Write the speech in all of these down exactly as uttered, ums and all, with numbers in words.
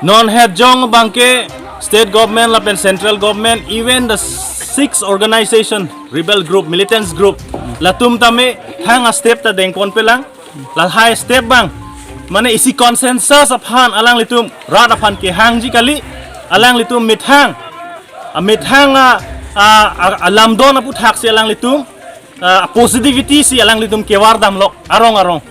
Non het jong abangke state government lapen central government, even the six organization, rebel group, militants group, latum tame thang a step ta dengpon pelang, lahai step abang. Mane isi consensus aphan alanglitum rat aphan kehangji kali, alanglitum methang, a methang a, a, a, a lamdon aputhak si alanglitum, a, positivity si alanglitum kevar damlok arong arong.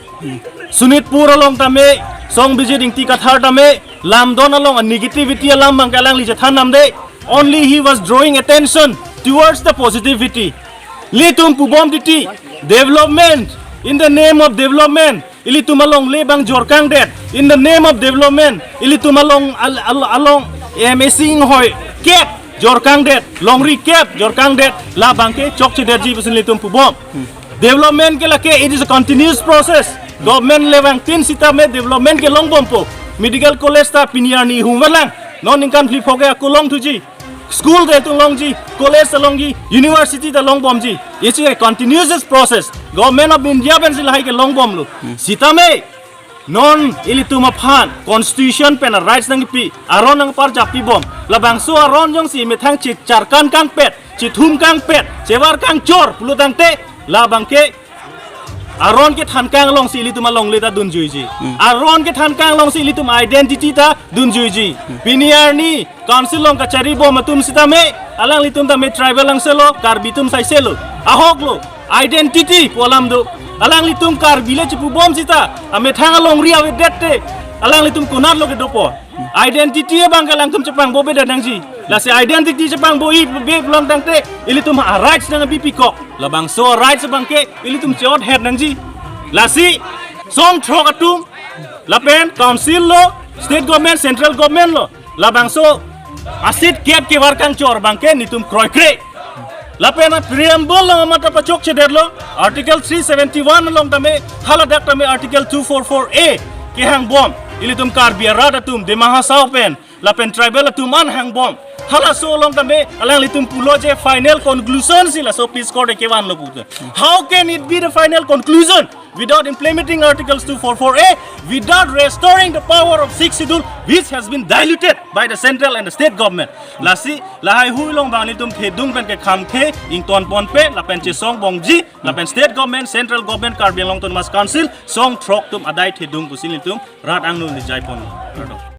Sonitpur along tame, Song Bijit Ingti Kathar tame, lamdon along a negativity alam abangke alangli chethan damde. Only he was drawing attention towards the positivity. Ilitum pubom titi, development, in the name of development, ilitum alongle abang jorkangdet. In the name of development, ilitum along al, al, along M A C inghoi kep jorkangdet, longri kep jorkangdet, labangke chokchedetji pusi ilitum pubom. Development ke lake, it is a continuous process. Government le vangtin sitame development ke longbompo. Medical college ta pini arni hum valang, non ningkan phli phok ke ako longthuji. School ta itum longji, college ta longji, university ta longbomji. It's a continuous process. Government of India pensi lahai ke longbomlo. Sitame non ilitum aphan constitution pen a rights nangpi, aron nangparjap pibom. Labangso aron jongsi methang checharkan kangpet, chethum kangpet, chevar kangchor pulo tangte, labangke aron kethan kang alongsi ilitum alongle ta dunjuiji. Aron kethan kang alongsi ilitum identity ta dunjuiji. Pini arni council along kachari bom atum sitame, alanglitum tame tribal angselo, Karbi atum saiselo. Ahoklo, identity pu alam do. Alanglitum Karbi le chepubom sita, amethang alongri avedette, alanglitum konatlo kedopo? Identity abangke alangtum chepangbobedet nangji. Lasi identity chepangbo-ibe pulang tangte, ilitum a rights nangpi pikok. Labangso rights abangke ilitum che-othet nangji. Lasi song throk atum, lapen council lo, state government, central government lo, labangso a seat kep kevar kangchor abangke nelitum kroikre. Lapen a preamble along amat ta pachokchedetlo, Article three seventy-one along tame, haladak tame Article two four four A kehangbom, ilitum Karbi arat atum, Dima Hasao pen, lapen tribal atum an hangbom. Halaso along tame alanglitum pulo je final conclusion si laso peace accord kevanlo puta. How can it be the final conclusion without implementing Articles two four four A, without restoring the power of Sixth Schedule which has been diluted by the central and the state government? Lasi lahai hui along abang nelitum thedung pen kekhamthe ingtonponpe, lapen chesong bongji, lapen state government, central government, Karbi Anglong Autonomous Council, song throk atum adai thedung pusi nelitum rat angno nijai pon.